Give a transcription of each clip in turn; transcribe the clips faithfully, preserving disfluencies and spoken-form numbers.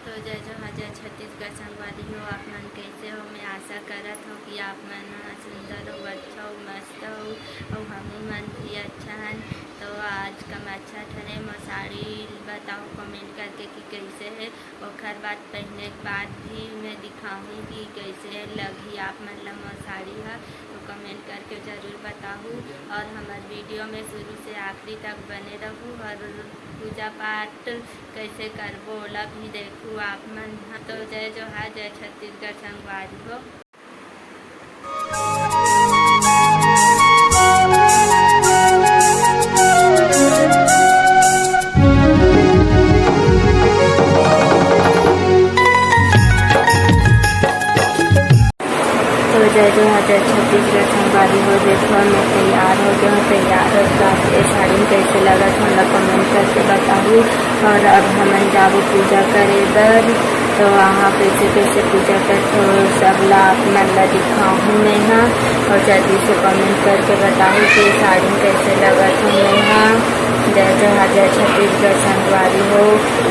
तो जय जोहार, जय छत्तीसगढ़ संगवारी हो। आप मन कैसे हो? मैं आशा करत हूँ कि आप मन ह सुंदर हो, अच्छा हो, मस्त हो, अउ हमू मन भी अच्छा हन। तो आज का अच्छा ठने मोर साड़ी बताओ comment करके कि कैसे है। ओखर बाद पहने के बाद भी मैं दिखाहूँ कि कैसे लगही आप मन ला मोर साड़ी ह। तो comment करके जरूर बताहू और हमर video में शुरू से आखिरी तक बने रहू और पूजा पाठ कैसे करबो ओला भी देखू आप मन ह। तो जय जोहार, जय छत्तीसगढ़ संगवारी हो। तो जय जोहार, जय छत्तीसगढ़ संगवारी हो। देखो, मैं तैयार हो गया हूँ। तैयार हो के ये साड़ी में कैसे लगत है, हमला comment करके बताहू। और अब हमन जाबो पूजा करे बर, तो वहाँ कैसे कैसे पूजा करथे, वो सब ला आप मन ला दिखाहूँ मैं ह। और जल्दी से comment करके बताहू कि ये साड़ी में कैसे लगत हूँ मैं ह। जय जोहार, जय छत्तीसगढ़ संगवारी हो।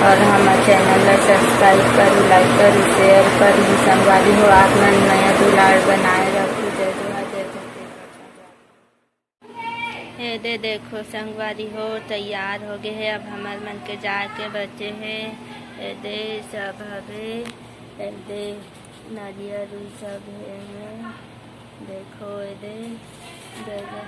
और हमर channel ला subscribe करू, like करू, share करू संगवारी हो। आप मन मया दुलार बनाए रखू। जय जोहार, जय छत्तीसगढ़ संगवारी। ए दे देखो संगवारी हो, तैयार हो गए है। अब हमर मन के जाए के बचे है। ए दे सब हवे, ए दे नारियल उल सब है। देखो ए दे, दे दे।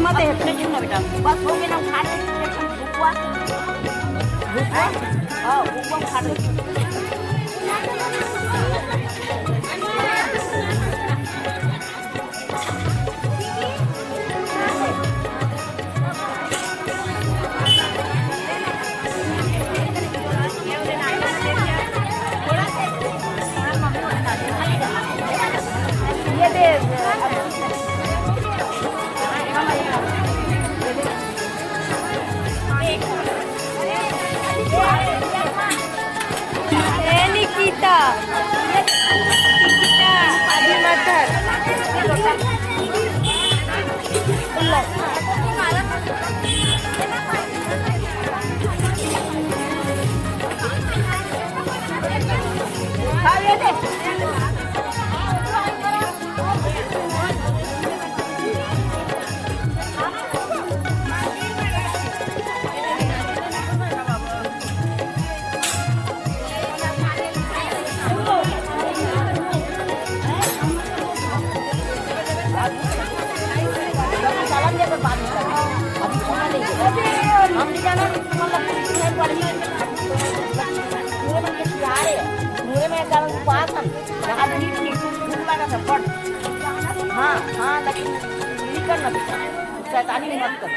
मत हे, कुछ ना बेटा, बस हो गया ना, उठा ले, भुकुआ, भुकुआ, हाँ, भुकुआ उठा ले। ए, निकिता, निकिता, अभी मत धर। हम भी जाना, मतलब, नहीं पढ़ी। पूरे मन के सियारे, पूरे में एक उपास हम, जहाँ भी ठीक, ठीक, ठीक लगा था, पढ़। हाँ, हाँ, लेकिन नहीं करना बेटा, शैतानी मत कर।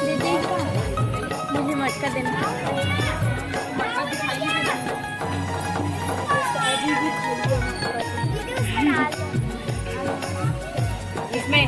दीदी, मुझे मटका देना। इसमें